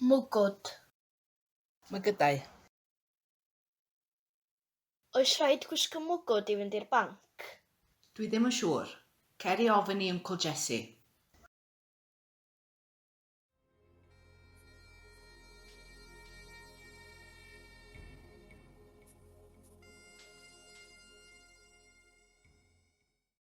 Mwgwd. Mygydau. Oes rhaid gwisgo mwgwd i fynd i'r banc? Dwi ddim yn siŵr. Cer i ofyn i Wncwl Jesse.